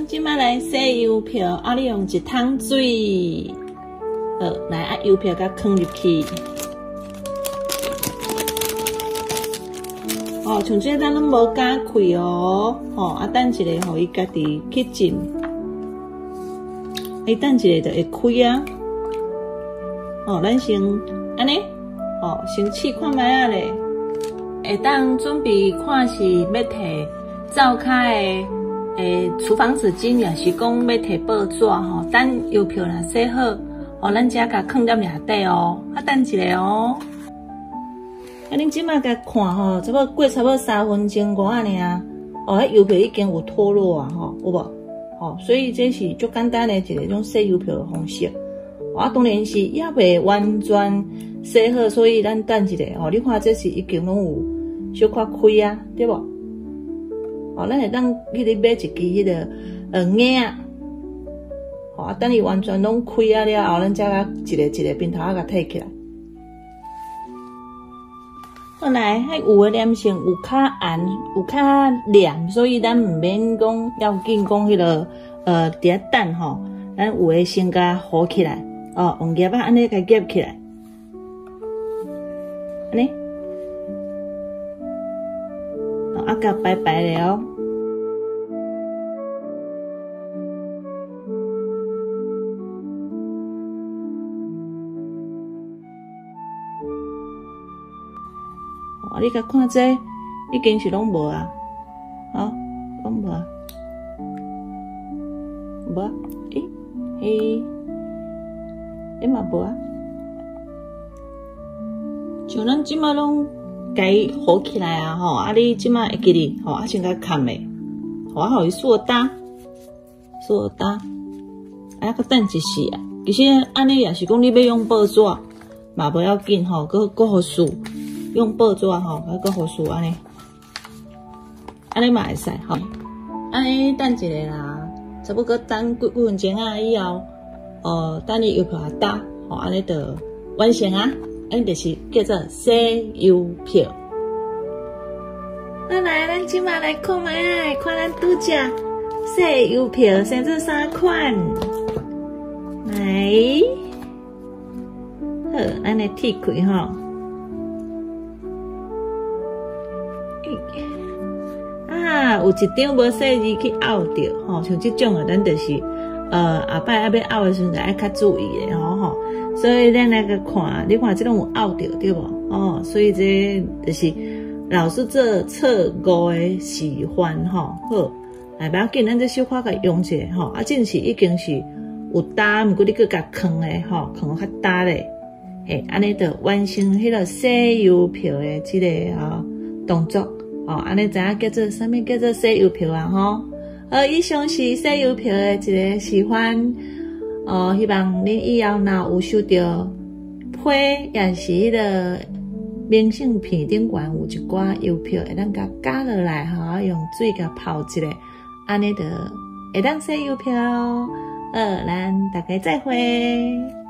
咱這擺來洗郵票，啊，你用一桶水，好，來啊，郵票共囥入去。哦，像這咱攏無咬開哦，吼，啊，等一下，予伊家己去浸，伊等一下就會開啊。哦，咱先按呢，哦，先試看覓仔咧，會當準備看是欲提灶跤的。欸，廚房紙巾，抑是講欲提報紙吼，等郵票若洗好，哦，咱才共囥佇內底哦。啊，等一下哦。啊，恁這擺共看吼，差不多過差不多3分鐘外仔爾，哦，彼郵票已經有脫落啊，吼，有無？吼，所以這是足簡單的一个種洗郵票的方式。啊，當然是猶未完全洗好，所以咱等一下吼，你看這是已經攏有小可開啊，對無？哦，咱會當去咧買一支彼个夾仔，吼啊，等伊完全攏開啊了後，咱才共一个一个平頭仔共提起來。好來，彼有的黏性有較硬，有較黏，所以咱毋免講要緊講彼个佇遐等吼，咱有的先共糊起來，哦，用夾仔按呢共夾起來，按呢。啊，共白白的哦。哦，你共看這已經是攏無啊，吼，攏無啊，無啊，欸，嘿，欸嘛無啊，像咱這擺攏。共伊糊起來啊吼！啊，你這擺會記得吼？啊，先共崁咧，吼啊，予伊縮焦，縮焦，啊，閣等一時啊。其實按呢也是講，你欲用報紙嘛無要緊吼，閣閣予欶用報紙吼，閣予欶按呢，按呢嘛會使吼。按呢等一下啦，差不多等幾幾分鐘仔以後，哦，等伊郵票焦，吼，按呢就完成啊。按呢就是叫做洗郵票。好來，咱這擺來看覓仔，看咱拄才洗郵票，生做啥款？來，好，咱來鐵開吼。啊，有一張無細膩去拗著吼，像這種的，咱就是，後擺欲拗的時陣，就愛較注意的吼吼。所以咱來共看，你看這攏有拗著對無？哦，所以這就是老師做錯誤的示範吼。好，來無要緊，咱這小可共用一下吼。啊，這是已經是有焦，毋過你閣共囥的吼，囥較焦咧，嘿，按呢就完成彼个洗郵票的這个吼動作。哦，按呢知影叫做啥物叫做洗郵票啊？吼，好，以上是洗郵票的一个示範。哦，希望恁以後若有收著批，抑是彼个明信片頂懸有一寡郵票，會當共咬落來吼，用水共泡一下，按呢就會當洗郵票。好，咱大家再會。